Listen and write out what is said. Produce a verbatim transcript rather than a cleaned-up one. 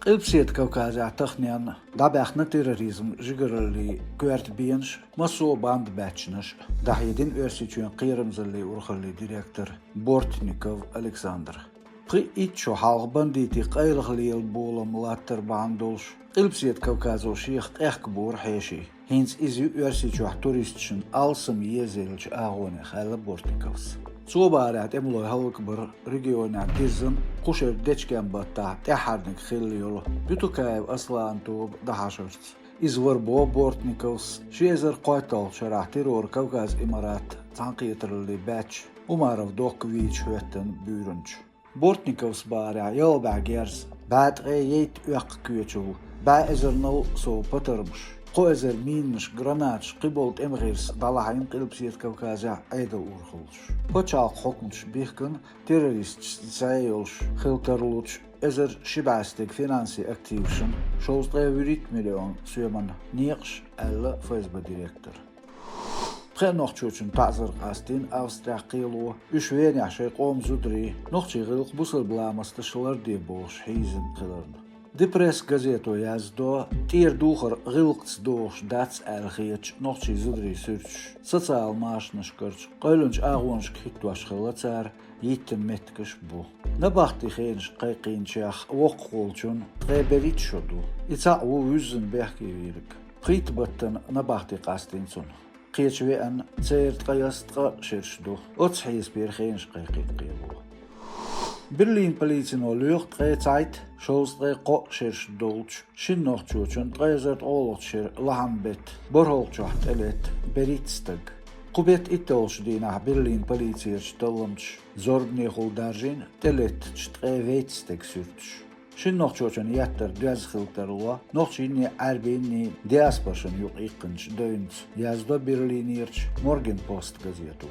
Къилбаседа Кавказехь таханенна дӀабаьхна терроризм жигараллин коьрта бенаш, массо а банда баьччанаш, дӀахьедина Оьрсийчоьнан кхерамзаллин урхаллин директор Бортников Александр. Пхи итт шо хьалха бандитийн къайлаха лелабалар латтар бахьана долуш, Къилбаседа Кавказо шех къехкабора хьеший. ХӀинца иза ю Оьрсийчохь туристашна алсам езаеллачу агӀонех, аьлла Бортниковс. Цо бахарехь, тӀемалой хӀаллакбар регионехь диззина, кху шеран дечкен-баттахь тӀаьххьарниг хилла йолу Бютукаев Асланан тоба дӀахьашарца. Иза вара, боху Бортниковс, ши эзар кхойтталгӀачу шарахь террор Кавказ Имарат цхьаьнакхетараллин баьчча, Умаров Докка вийча хӀоьттина буьйранча. Бортниковс бахарехь, ялх бӀе герз, бӀе ткъе итт оьккху коьчул, бӀе эзарнал сов патармаш, кхо эзар минаш, гранаташ, кхиболу тӀеман гӀирс дӀалахьийна Къилбаседа Кавказехь Ӏедалан урхаллаша. Пачхьалкхан хьукматаша бихкина, террористашца зӀе йолуш хила тарлучу эзар ши бӀе стеган финансийн активашна шовзткъе вуьрхӀитта миллион соьман некъаш, аьлла ФСБ директора. Пхеа нохчочун таӀзар къастийна Австрехь кхело, уьш Венехь шайн къоман зударий нохчийн гӀиллакх бусалба ламасташа ларде бохуш хьийзина хиларна. Ди Пресс газето яздо, тӀера духар гӀиллакхца догӀуш дац аьлла хетачу нохчийн зударийн суьрташ социал машанашкарчу къевлинчу агӀонашка хӀиттош хилла цара, йиттина меттигаш бу. Набахти хенаш кхайкхийначех воккхах волчун ткъе берхӀитта шо ду. И цхьаъ ву вуьззина бехке вийриг. Пхийтта баттана набахти къастийна цунна. Кхечу веана церан ткъе ялх шераш ду. Оццу хьесапера хенаш кхайкхийна кхело. Берлинан полицино лоьху ткъе цхьайтта шовзткъе кхоъ шераш долчу шина нохчочун ткъе эзар ткъолгӀачу шеран лахьан-беттан бархӀалгӀачохь тӀелетта берхӀитта стаг. Кху беттан итталгӀачу дийнахь Берлинан полицерчу талламчаша зорбанехула даржийна тӀелеттачу ткъе вейтта стеган суьрташ. Шина нохчочун еттар доьзна хила тарло нохчийнний, Ӏаьрбийнний диаспорашна юкъа иккхинчу девнца, яздо Берлинерчу Моргенпост газето.